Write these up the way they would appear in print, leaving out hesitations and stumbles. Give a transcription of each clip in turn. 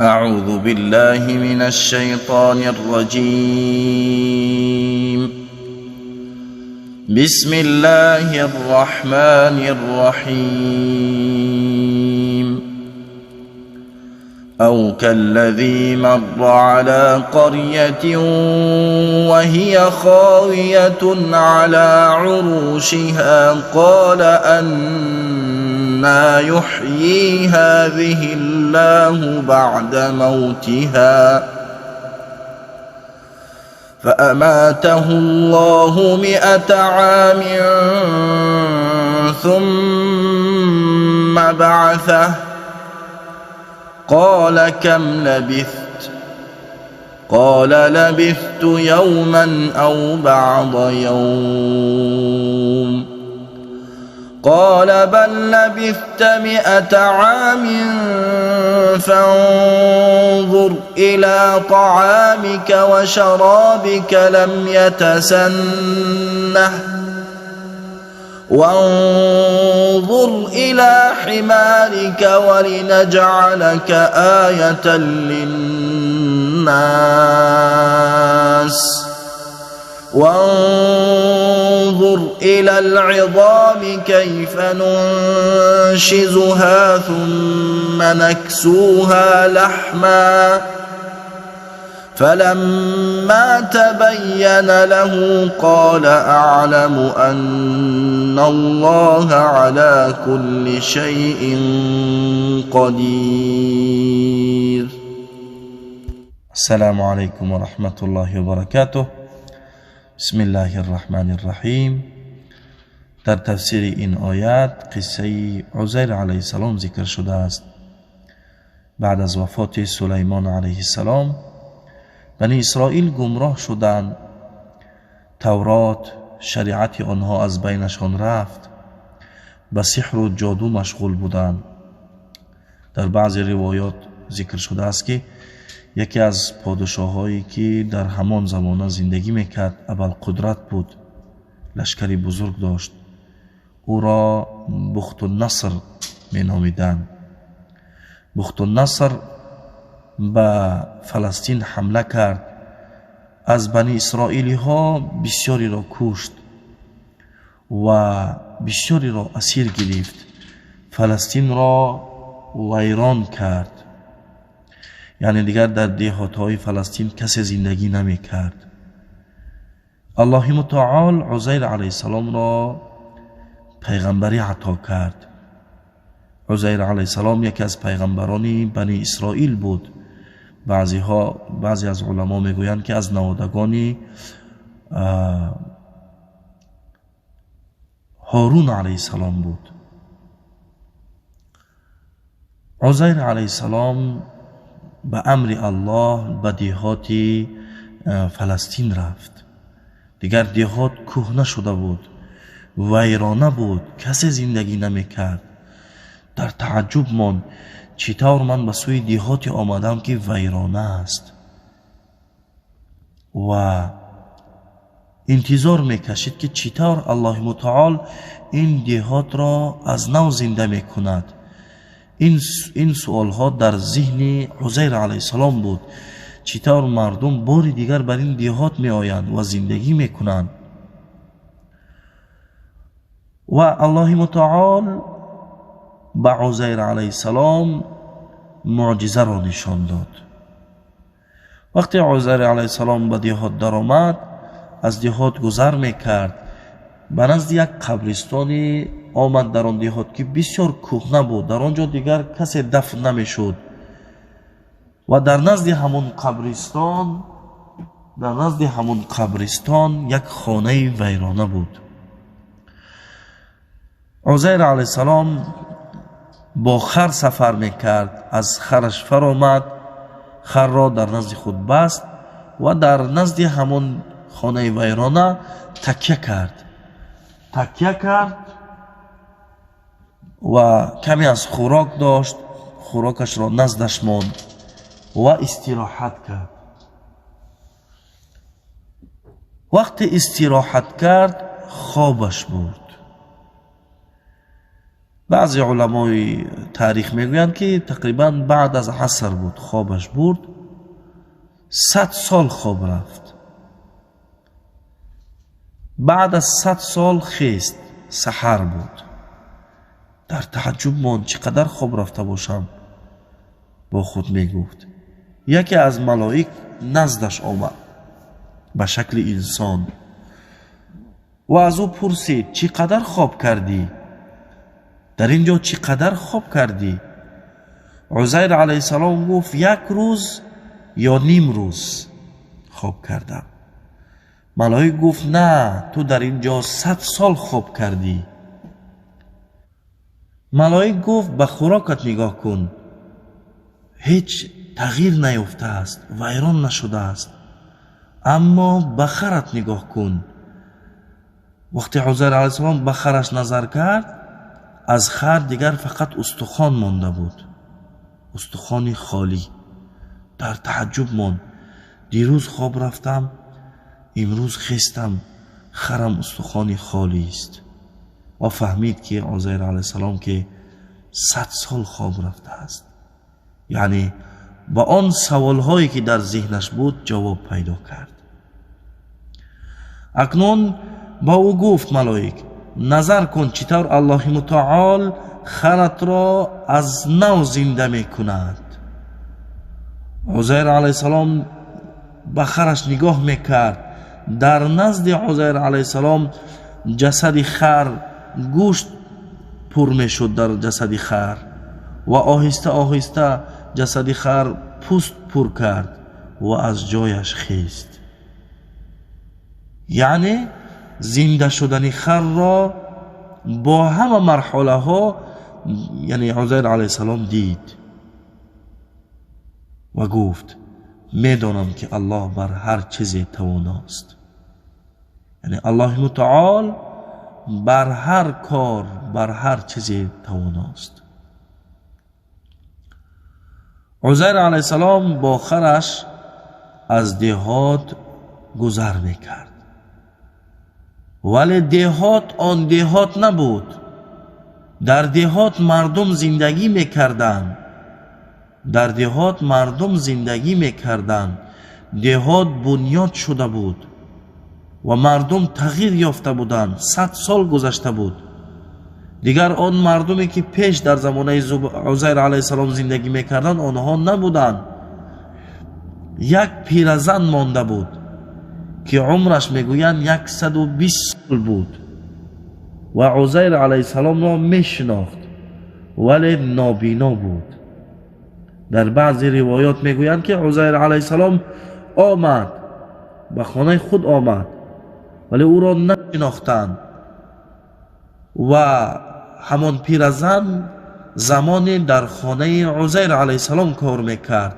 أعوذ بالله من الشيطان الرجيم. بسم الله الرحمن الرحيم. أو كالذي مر على قرية وهي خاوية على عروشها قال أنى يحيي هذه الله بعد موتها فأماته الله 100 عام ثم بعثه قال كم لبثت؟ قال لبثت يوما أو بعض يوم. قال بل لبثت 100 عام فانظر إلى طعامك وشرابك لم يتسنه وانظر إلى حمارك ولنجعلك آية للناس وانظر إلى العظام كيف ننشزها ثم نكسوها لحما فلما تبين له قال أعلم أن الله على كل شيء قدير. السلام عليكم ورحمة الله وبركاته. بسم الله الرحمن الرحیم. در تفسیر این آیات قصه عزیر علیه السلام ذکر شده است. بعد از وفات سلیمان علیه السلام بنی اسرائیل گمراه شدند. تورات شریعت آنها از بینشان رفت، به سحر و جادو مشغول بودند. در بعضی روایات ذکر شده است که یکی از پادشاهایی که در همان زمانه زندگی میکرد ابوالقدرت بود، لشکری بزرگ داشت، او را بخت النصر مینامیدند. بخت النصر به فلسطین حمله کرد، از بنی اسرائیلی ها بسیاری را کشت و بسیاری را اسیر گرفت، فلسطین را ویران کرد. یعنی دیگر در دیهات های فلسطین کسی زندگی نمی کرد. الله متعال عزیر علیه السلام را پیغمبری عطا کرد. عزیر علیه السلام یکی از پیغمبران بنی اسرائیل بود. بعضی از علما میگویند که از نوادگان هارون علیه السلام بود. عزیر علیه السلام به امر الله به دیهات فلسطین رفت. دیگر دیهات کهنه شده بود، ویرانه بود، کسی زندگی نمیکرد. در تعجب ماند، چطور من به سوی دیهاتی آمدم که ویرانه است؟ و انتظار میکشید که چطور الله متعال این دیهات را از نو زنده میکند. این سوال ها در ذهن عزیر علیه السلام بود، چطور مردم بار دیگر بر این دیهات می آیند و زندگی میکنند. و الله متعال به عزیر علیه السلام معجزه را نشان داد. وقتی عزیر علیه السلام به دیهات درآمد، از دیهات گذر میکرد، به نزد یک قبرستانی آمد در آن دیهات که بسیار کهنه بود، در آنجا دیگر کسی دفن نمیشد. و در نزد همون قبرستان، یک خانه ویرانه بود. عزیر علیه السلام با خر سفر میکرد، از خرش فرآمد، خر را در نزد خود بست و در نزد همون خانه ویرانه تکیه کرد و کمی از خوراک داشت، خوراکش را نزدش ماند و استراحت کرد. وقتی استراحت کرد خوابش برد. Баъзе уламои таърих мегӯянд, ки тақрибан баъд аз аср буд, хобаш бурд, 100 сол хоб рафт. Баъд аз 100 сол хест, саҳар буд. Дар таъаҷҷуб монд, чӣ қадар хоб рафта бошам, бо худ мегуфт. Яке аз малоик наздаш омад ба шакли инсон ва аз ӯ пурсид: чӣ қадар хоб кардӣ? Дар ин ҷо чӣ қадар хоб кардӣ? Узайр алайҳиссалом гуфт: як рӯз ё ним рӯз хоб кардам. Малоик гуфт: на, ту дар ин ҷо 100 сол хоб кардӣ. Малоик гуфт: ба хӯрокат нигоҳ кун, ҳеҷ тағйир наёфтааст, вайрон нашудааст, аммо ба харат нигоҳ кун. Вақте Узайр алайҳиссалом ба хараш назар кард, аз хар дигар фақат устухон монда буд, устухони холӣ. Дар таъаҷҷуб монд: дирӯз хоб рафтам, имрӯз хестам, харам устухони холист. Ва фаҳмид, ки Узайр алайҳиссалом ки 100 сол хоб рафтааст. Яъне ба он саволҳое ки дар зеҳнаш буд ҷавоб пайдо кард. Акнун ба ӯ гуфт малоик: назар кун, чӣ тавр Аллоҳи мутаол харатро аз нав зинда мекунад. Узайр алайҳиссалом ба хараш нигоҳ мекард. Дар назди Узайр алайҳиссалом ҷасади хар гӯшт пур мешуд дар ҷасади хар ва оҳиста оҳиста ҷасади хар пӯст пур кард ва аз ҷояш хест. Яъне зинда шудани харро бо ҳама марҳалаҳо, яъне Узайр алайҳиссалом дид ва гуфт: медонам, ки Аллоҳ бар ҳар чизе тавоност. Яъне Аллоҳи мутаол бар ҳар кор, бар ҳар чизе тавоност. Узайр алайҳиссалом бо хараш аз деҳот гузар мекард, вале деҳот он деҳот набуд. Дар деҳот мардум зиндагӣ мекарданд, дар деҳот мардум зиндагӣ мекарданд. Деҳот бунёд шуда буд ва мардум тағйир ёфта буданд. 100 сол гузашта буд. Дигар он мардуме ки пеш дар замонаи Узайр алайҳиссалом зиндагӣ мекарданд, онҳо набуданд. Як пиразан монда буд, ки умраш мегӯянд 120 сол буд ва Узайр алайҳиссаломро мешинохт, вале нобино буд. Дар баъзе ривоят мегӯянд, ки Узайр алайҳиссалом омад, ба хонаи худ омад, вале ӯро нашинохтанд ва ҳамон пиразан замоне дар хонаи Узайр алайҳиссалом кор мекард.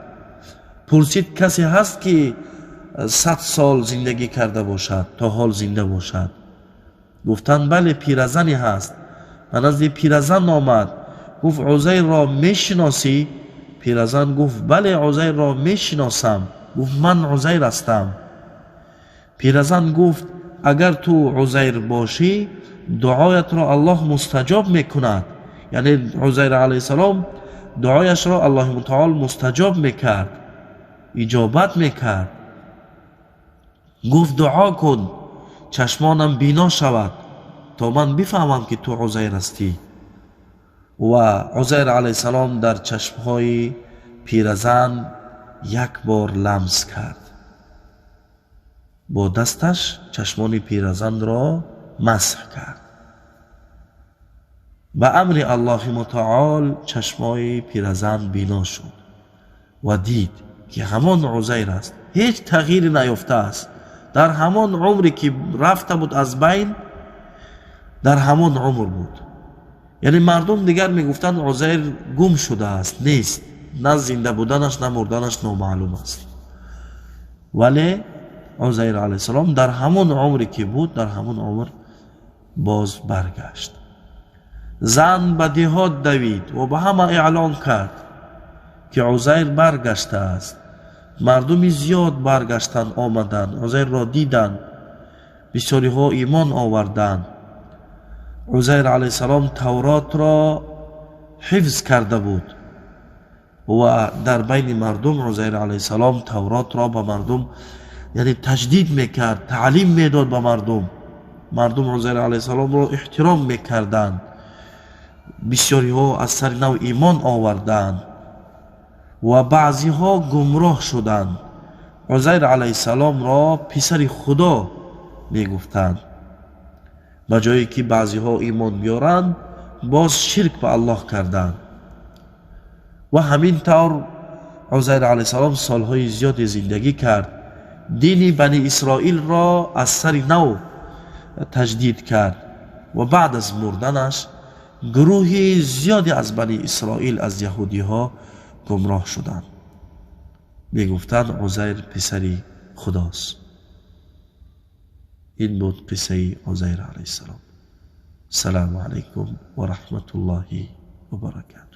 Пурсид: касе ҳаст, ки 100 сол зиндагӣ карда бошад, то ҳол зинда бошад? Гуфтанд: бале, пиразане ҳаст. Ба назди пиразан омад, гуфт: Узайрро мешиносӣ? Пиразан гуфт: бале, Узайрро мешиносам. Гуфт: ман Узайр ҳастам. Пиразан гуфт: агар ту Узайр бошӣ, дуоятро Аллоҳ мустаҷоб мекунад. Яъне Узайр алайҳиссалом дуояшро Аллоҳи мутаол мустаҷоб мекард, иҷобат мекард. Гуфт: дуо кун, чашмонам бино шавад, то ман бифаҳмам, ки ту Узайр ҳастӣ. Ва Узайр алайҳиссалом дар чашмҳои пиразан як бор ламс кард, бо дасташ чашмони пиразанро масҳ кард. Ба амри Аллоҳи мутаол чашмои пиразан бино шуд ва дид, ки ҳамон Узайр аст, ҳеҷ тағйире наёфтааст. Дар ҳамон умре ки рафта буд аз байн, дар ҳамон умр буд. Яъне мардум дигар мегуфтанд: Узайр гум шудааст, нест, на зинда буданаш, на мурданаш номаълум аст. Вале Узайр алайҳиссалом дар ҳамон умре ки буд, дар ҳамон умр боз баргашт. Зан ба деҳот давид ва ба ҳама эълон кард, ки Узайр баргаштааст. Мардуми зиёд баргаштанд, омаданд, Узайрро диданд, бисёриҳо имон оварданд. Узайр алайҳиссалом Тавротро ҳифз карда буд ва дар байни мардум Узайр алайҳиссалом Тавротро ба мардум, яъне таҷдид мекард, таълим медод ба мардум. Мардум Узайр алайҳиссаломро эҳтиром мекарданд, бисёриҳо аз сари нав имон оварданд ва баъзеҳо гумроҳ шуданд. Узайр алайҳиссаломро писари Худо мегуфтанд. Ба ҷое ки баъзеҳо имон биёранд, боз ширк ба Аллоҳ карданд. Ва ҳамин тавр Узайр алайҳиссалом солҳои зиёде зиндагӣ кард, дини Бани Исроилро аз сари нав таҷдид кард ва баъд аз мурданаш гурӯҳи зиёде аз Бани Исроил, аз яҳудиҳо гумроҳ шуданд, мегуфтанд Узайр писари Худост. Ин буд қиссаи Узайр алайҳиссалом. Салому алайкум ва раҳматуллоҳи ва баракатуҳ.